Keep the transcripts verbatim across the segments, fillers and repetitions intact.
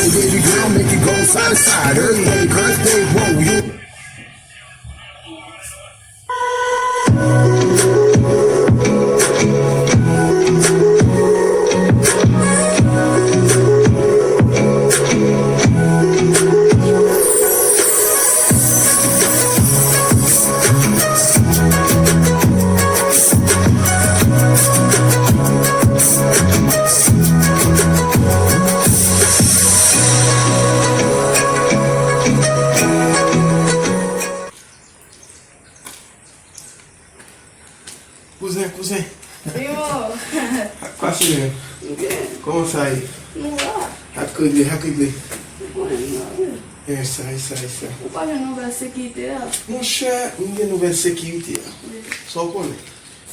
Baby girl, make it go side to side. Earthquake, earthquake, whoa, you. Kouzen, kouzen. Yo. Ak pase menm? Byen. Kòman sa ye? Nou la. Ak regle, ak regle. Mwen, mwen. Yes, sa, yes, sa, yes, sa. Ou pa gen nouvèl sekirite a? Monchè, m gen nouvèl sekirite a. Wi. Sa w konnen?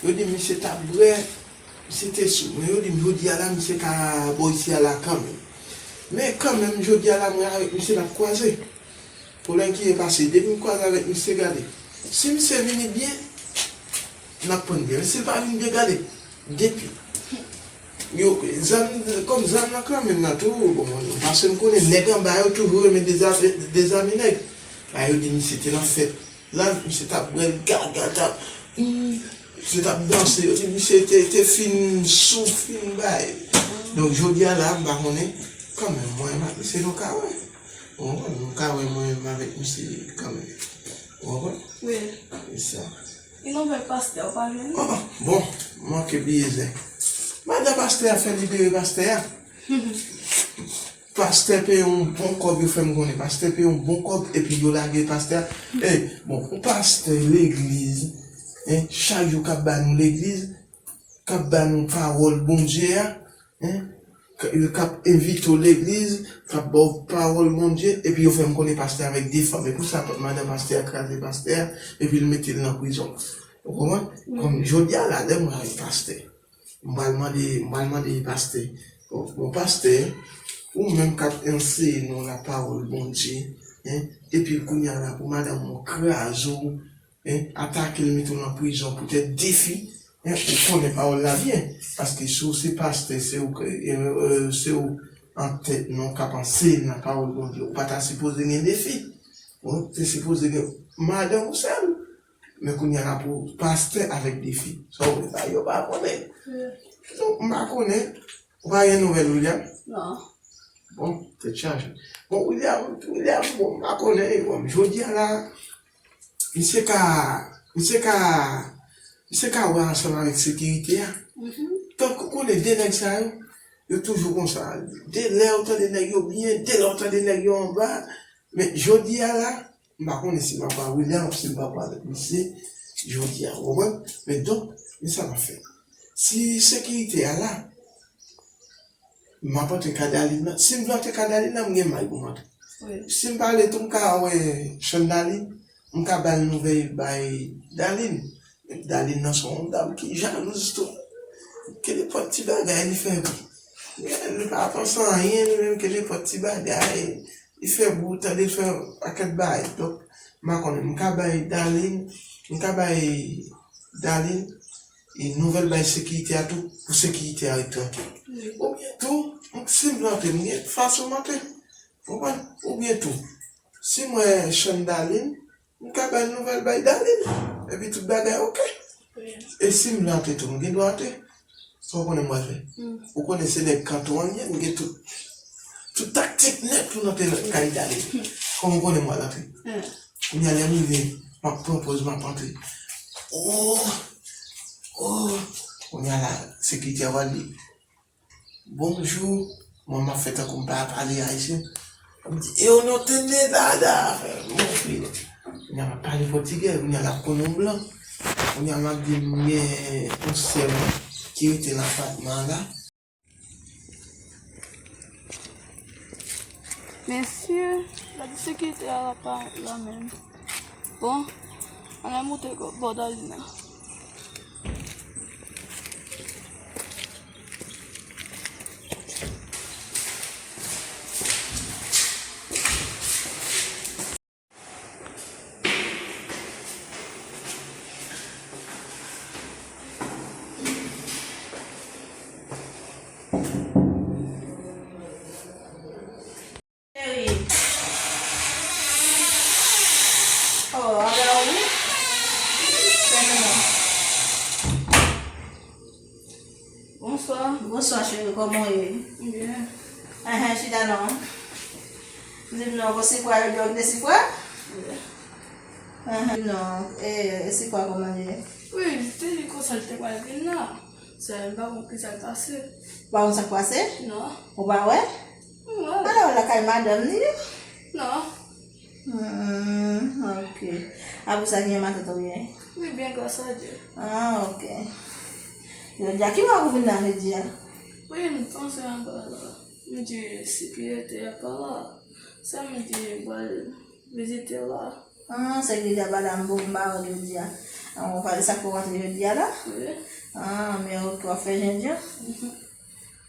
Yo di misye t ap bwè, misye te sou. Men yo di m jodi a la, misye ka bò isi a la kanmenm. Men kanmenm, jodi a la, mwen avèk misye n ap kwaze. Pwoblèm ki gen pase, depi m kwaze avèk misye, gade. Si misye vini byen, n ap pran byen. Men si l pa vin byen, gade. Depi. Yo, zam, kòm zam nan kanmenm nan tou, bon, paske m konnen nèg anba yo toujou renmen deza-, dezame nèg. La, yo di misye te nan fèt. La, misye t ap bwè l gaga, t ap, hmm, misye t ap danse. Yo di misye te, te fin sou, fin bay. Donk, jodi a la, m pa konnen. Kanmenm, mwen menm ak misye, nou ka wè. Ou konprann? Nou ka wè mwen menm avèk misye kanmenm. Ou konprann? Wi. Se sa. E nouvèl pastè, ou pa jwenn li? Oh, bon, m manke bliye zen. Madan pastè a fè libere pastè a. Pastè peye yon bon kòb, yo fè m konnen. Pastè peye yon bon kòb, epi yo lage pastè a. E, bon, yon pastè legliz, en, chak jou k ap ba nou legliz, k ap ba nou pawòl Bondye a, en, k-, k ap envite w legliz, k ap ba w pawòl Bondye, epi yo fè m konnen pastè avèk de fanm. E pou sa, madan pastè a kraze pastè a, epi l mete l nan prizon. Ou konprann? Wi. Kòm jodi a la, lè mwen avèk pastè, m pral mande, m pral mande pastè. Bon, bon, pastè, ou menm k ap anseye nou lapawòl Bondye, en, epi kounye a la pou madanm ou kraze w, en, atake l, mete w nan prizon poutèt defi, en, ou konnen pawòl la byen. Paske si w se pastè, se ou k-, e, e, se ou antèt nou k ap anseye n lapawòl Bondye, ou pa ta sipoze gen defi. Ou te sipoze gen madanm ou sèl. Men kounye a la pou pastè avèk defi. Sa w vle bay yo pa konnen. Wi. Donk, m pa konnen. Ou pa gen nouvèl William? Non. Bon, tèt chaje. Bon, William, William, bon, m pa konnen, bon, jodi a la, misye ka, misye ka, misye ka wè ansanm avèk sekirite a. Mhm. Tank ou konnen de nèg sa yo, yo toujou konsa. De lè ou tande nèg yo byen, de lè ou tande nèg yo anba. Men jodi a la, m pa konnen si m ap wè William, si m p ap wè avèk misye jodi a, ou konprann? Men donk, men sa m ap fè. Si sekirite a la, m ap antre kay Darline nan. Si m vle antre kay Darline nan, m gen may pou m antre. Wi. Si m pa vle tou, m ka wè chanm Darline, m ka ba l nouvèl bay Darline. Darline nan se yon dam ki jalouz tou. Kenenpòt ti bagay li fè pou. Li pa panse anyen, li menm kenenpòt ti bagay. Li fè bou, tande l fè yon pakèt bagay. Donk, m pa konnen, m ka bay Darline, m ka bay Darline, e nouvèl bay sekirite a tou, pou sekirite a ret trankil. Wi. Oubyen tou, m, si m vle antre, m gen fason m antre. Ou konprann? Oubyen tou, si m wè chanm Darline, m ka bay nouvèl bay Darline. Epi tout bagay oke. Wi. E si m vle antre tou, m gen dwa antre. Sa w konnen m pral fè? Hmm. Ou konnen se nèg kanton an m ye, m gen tout, tout taktik nèt pou m antre nan kay Darline. Kòman w konnen m pral antre? Hmm. Kounye a lè m rive, m ap pran pòz, m ap antre. Oh! Oh! Kounye a la, sekirite a pral di, bonjou. Mwen, m ap fè tankou m pa pale ayisyen. M di, eu não tenho nada. Mon frè. Kounye a m ap pale pòtigè, kounye a l ap konnen yon blan. Kounye a m ap di m gen yon sè m ki rete nan apatman an la. Mesye, gade sekirite a la pa la menm. Bon, ann al monte bò Darline nan. Sa cheri, kòman w ye? Byen. Enhen, chita non. Di m non, bon, Sifwa, yo di w ki te Sifwa? Enhen, non, e, e Sifwa kòman l ye? Wi, li te di konsa l te pral vin la. Sèl m pa konn kisa k pase. Ou pa konn sa k pase? Non. Ou pa wè? M wè. Ala w lakay madanm li? Non. Hmm, ok. Apre sa, kijan matant ou ye? Li byen, gras a Dye. Ah, ok. Jodi a, ki bò ou vin la jodi a? Wi, m panse anba la. M di sekirite a pa la. Sa m di m pral vizite la. Ah, sekirite a pa la, m bon, m pa wè l jodi a. Ah, ou pale sa k fè w rantre jodi a la? Wi. Ah, men ok, w ap fè jan jan? Mhm.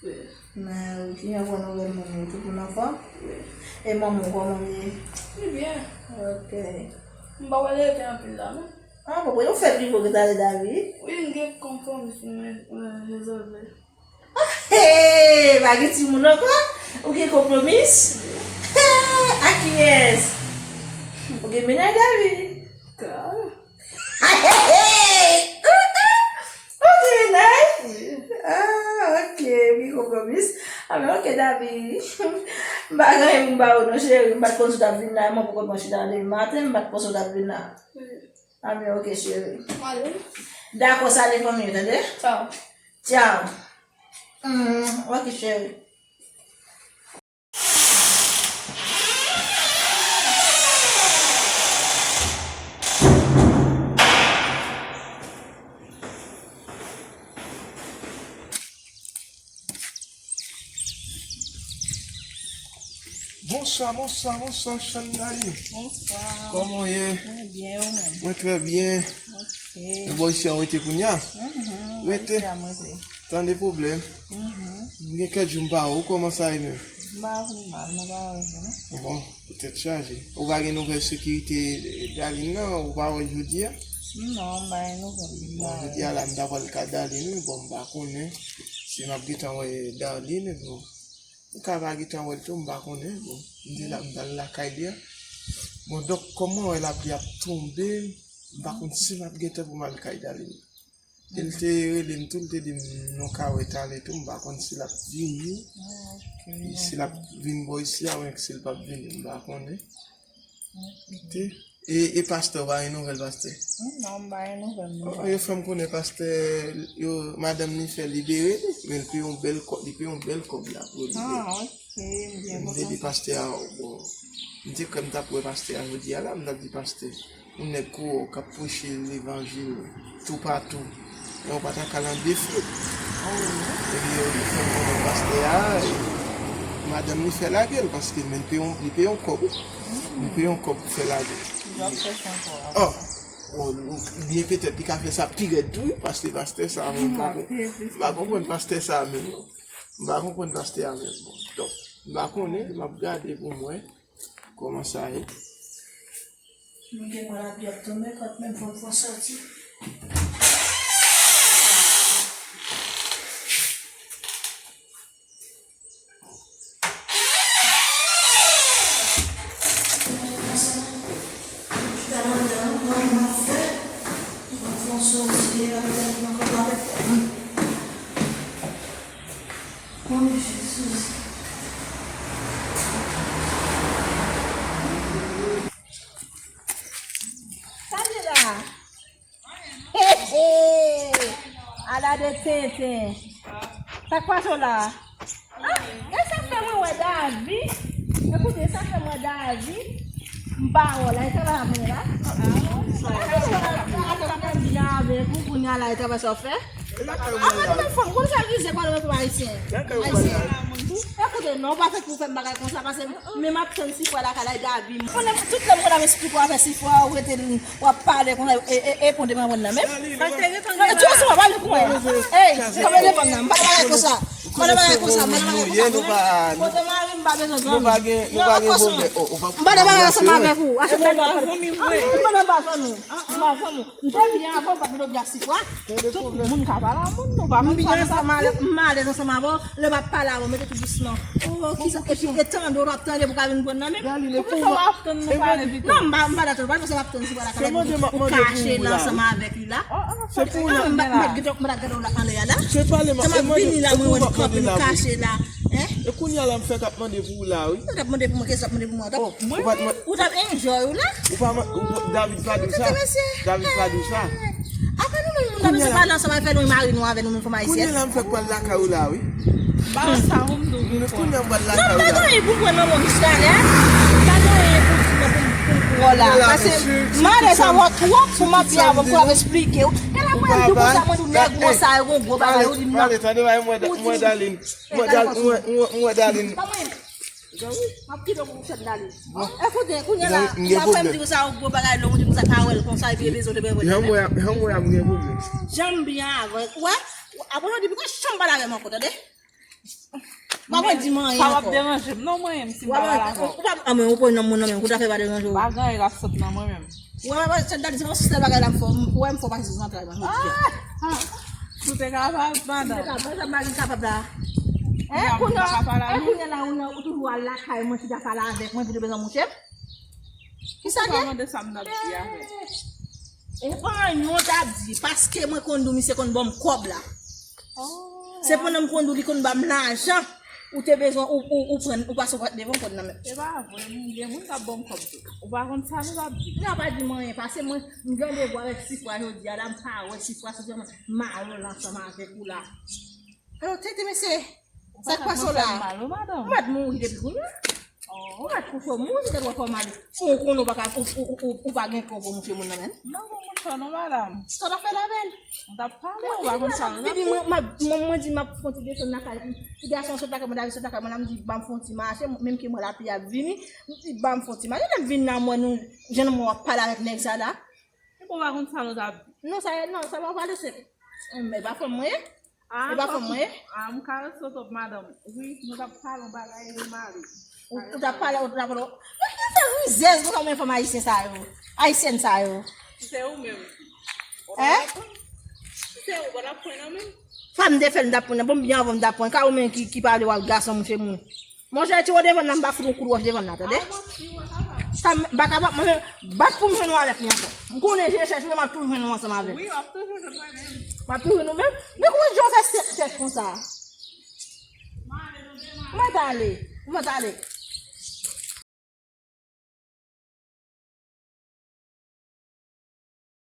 Wi. Men, kijan pran nouvèl moun yo? Tout moun anfòm? Wi. E manman w, kòman l ye? Li byen. Ok. M pa wè l rete anpil la, non. Ah, bon, bon, yo fè pi vo ke talè David? Wi, m gen konprann pou mwen, mwen rezolve. Ah, hey, pa gen timoun ankò? Ou gen konpwomis? Hey, ak kiyès? Ou gen mennaj, David? Ka. Hey, hey, hey. Ou gen mennaj? Wi. Ah, ok, wi, konpwomis. Ah, men ok, David. M pa gen anyen pou m ba ou non, cheri. M pa t konn si w t ap vin la, mwen poko t pran chita depi maten, m pa t panse w t ap vin la. Wi. Ah, men ok, cheri. M ale. Dakò, salye fanmi yo, tande? Tchaw. Tchaw. Hmm, ok, cheri. Bonswa, bonswa, bonswa, Chandali. Bonswa. Kòman w ye? Mwen byen, ou menm? Mwen trè byen. Ok. E bò isi a w rete kounye a? Mhm, bò isi a mwen rete. Tande pwoblèm. Mhm. M gen kèk jou m pa wè w, kòman sa ye menm? M pa vin mal, mwen pa wè w non. Bon, pou tèt chaje. Ou pa gen nouvèl sekirite Darline nan, ou pa wè l jodi a? Non, m pa gen nouvèl li. Bon, jodi a la, m ta pral ka Darline, wi, bon, m pa konnen si m ap gentan wè Darline, bon. M ka pa gentan wè l tou, m pa konnen, bon. M te la, m t al lakay li a. Bon, donk, kòm mwen wè lapli ap tonbe, m pa konn si m ap gen tan pou m al kay Darline. E l te rele m tou, l te di m nou ka wè talè tou, m pa konn si l ap vini. Ah, ok. Si l ap vin bò isi a, oubyen si l p ap vini, m pa konnen. Ok. Te, e, e pastè, w pa gen nouvèl pastè? Non, m pa gen nouvèl, non. Oh, yo fè m konnen pastè, yo, madanm li fè libere li, men li peye yon bèl kòb, li peye yon bèl kòb la pou libere. Ah, ok, m byen kontan. M te di pastè a, bon, m te kwè m t ap wè pastè a jodi a la, m t ap di pastè, yon nèg kou w k ap preche levanjil toupatou. Men ou pa ta ka nan defi. Oh. Epi yo fè m konnen pastè a, e, madanm li fè lage l, paske men li peye yon, li peye yon kòb, wi. Li peye yon kòb pou fè lage l. Li ap chèche ankò. Oh, oh, byen petèt li ka fè sa pi rèd tou, wi, paske pastè sa, mwen, m pa konprann, m pa konprann pastè sa menm, non. M pa konprann pastè a menm, bon. Donk, m pa konnen, m ap gade pou m wè. Kòman sa ye? Nou gen mwen lapli ap tonbe, kòt menm fò m fè sòti. Oh, Jezi. Sa ye la? He, he! Ala de tenten. Sa k pase w la? Ah, e sa k fè mwen wè David. Ekoute, sa k fè mwen wè David. M pa wè w la, e travay ap mennen la. Byen avèk ou, kounye a la, e travay sa w fè. Ah, ah, ah, fanm, konn fè rize kwa nan pèp ayisyen. Ayisyen. Ekoute, non, w pa fèt pou fè m bagay konsa, pase men m ap tann Sifwa lakay la, David. Konnen tout lè m konn ap esplike w afè Sifwa, ou rete, w ap pale konsa, e, e, e pon devan mwen nan menm. Pastè, reponn mwen. Ti osi, w ap pale pou mwen. Ey, kòman devan nan? M pa bagay konsa. M pa bagay konsa, m pa bagay konsa. Kote mari m pa bezwen zanmi. Nou pa gen, nou pa gen pwoblèm. M pa bagay ansanm avèk ou. Achte m pa zanmi. M pa zanmi. M pa zanmi. M te byen avan, m pa t vle w di a Sifwa. Tout moun ka pale a moun, nou pa konn sa. M alèz ansanm avè w, lè m ap pale avè w, mete tou dousman. Oh, kisa, epi e tande w ap tande pou ka vin pran nan men. Darline, e pou ou. Poukisa w ap tann nou pale pito? Non, m pa, m pa t atann, pa panse w ap tann si w pa la kalè pou kache la ansanm avèk li la. Se pou ou la. M pa t gade w la anlè a la. Se pale m ap vini la, mwen wè l kanpe, l kache la. E kounye a la m fèk ap mande pou ou la, wi. Ou t ap mande pou mwen, kisa w ap mande pou mwen? Ou t ap enjoy ou la. Ou pa, ou, David pa di w sa. David pa di w sa. Apa nou menm moun nan nou se pale ansanm avè nou, mari nou avè nou menm fanm ayisyèn. Kounye a la m fèk pral lakay ou la, wi. Ba sa ou m di w pou. Kounye a m pral lakay ou la. Non, m pa gen anyen pou pran nan men w jiskaskè. M pa gen anyen pou, pou, pou, pou pran la. Paske malè sa wè twòp pou m ap di avè w, pou ap esplike w. Gade la mwen di w konsa, mwen di w nèg gwo sa yo, gon gwo bagay, ou di m nan. Pale, tande, mwen, mwen, Darline. Mwen, Darline. M ap kite w pou w fè m dale. Ekoute, kounye a la, m ap fè m di w sa, yon gwo bagay, lè w di m sa, pa wè l konsa, epi e bezwen te byen wè l. Jan m wè a m gen pwoblèm. Jan m byen avè w. Wè, apre w di, piko chanm pale avè m ankò, tande? Pa mwen di m anyen ankò. Sa w ap deranje m, non, mwen menm, si m pa pale avè w. Ou pa, anmwen, ou pran nan moun nan menm, kou ta fè pa deranje w. Pa gen anyen k ap sot nan mwen menm. Wè, wè, wè, sèl bagay la m fè, wè, m fè w pase sou zantray mwen, jodi a. Si w te kapab, madanm. Si w te kapab, sa mari kapab la. Kounye a, kounye a la, ou toujou al lakay mwen, chita pale avèk mwen, pou te bezwen mouche m? Kisa gen? Ou pa mande sa m t ap di avè. E pa anyen w t ap di, paske mwen konn di w misye konn ban m kòb la. Se pandan m konn di w li konn ban m lajan, ou te bezwen, ou, ou, ou pran, ou pase w pat devan w konn nan men. E pa vre, m gen moun k ap ban m kòb tou. Ou pa konn sa nou t ap di. Ou pa di m anyen, paske mwen, m gen randevou avèk Sifra jodi a la, m pa wè Sifra, se sèlman malè ansanm avèk ou la. Alò, tete mesye, sa k pase w la? Ou pa t mouri depi kounye a? Ou pa t kouche w mouri, tèt w ap fè w mal. Fò w konnen w pa ka, ou, ou, ou, ou pa gen kè pou mouche moun nan menm. M pa gon moun sa non, madanm. Sa w t ap fè l avè l? M t ap pale, ou pa konn sa l t ap fè. Mwen, mwen, mwen di m ap fè yon ti desann lakay ti gason sot lakay mwen, David sot lakay mwen la, m di ban m fè yon ti mache, menm ke mwen lapli ap vini, m di ban m fè yon ti mache, lè m vin la, m wè nou, jan mwen w ap pale avèk nèg sa la. Ou pa konn sa l t ap di. Non, sa, non, sa pa pale se. E pa fanm mwen ye? E pa fanm mwen ye? Ah, m ka ret sot op, madanm. Wi, nou t ap pale yon bagay de mari. Ou, ou t ap pale, ou t ap pale. Men ki fè rizèz konsa, men fanm ayisyen sa yo? Ayisyèn sa yo? Si se ou menm. Hein? Si se ou, ou pa t ap pran nan men? Sa m te fè l, m t ap pran nan. Bon, byen avan m t ap pran. Ka ou menm ki, ki pale w ak gason mouche moun. Monchè, ti w devan nan, m pa fout yon kout wòch devan nan, tande? Sa m pa kapab, mwen, bat pou m jwenn ou avèk li ankò. M konnen je chèche, m ap toujou jwenn ou ansanm avè l. Wi, w ap toujou jwenn mwen menm. M ap toujou jwenn ou menm. Men kòman jan w fè sèt tèt konsa? Mwen t ale, mwen t ale.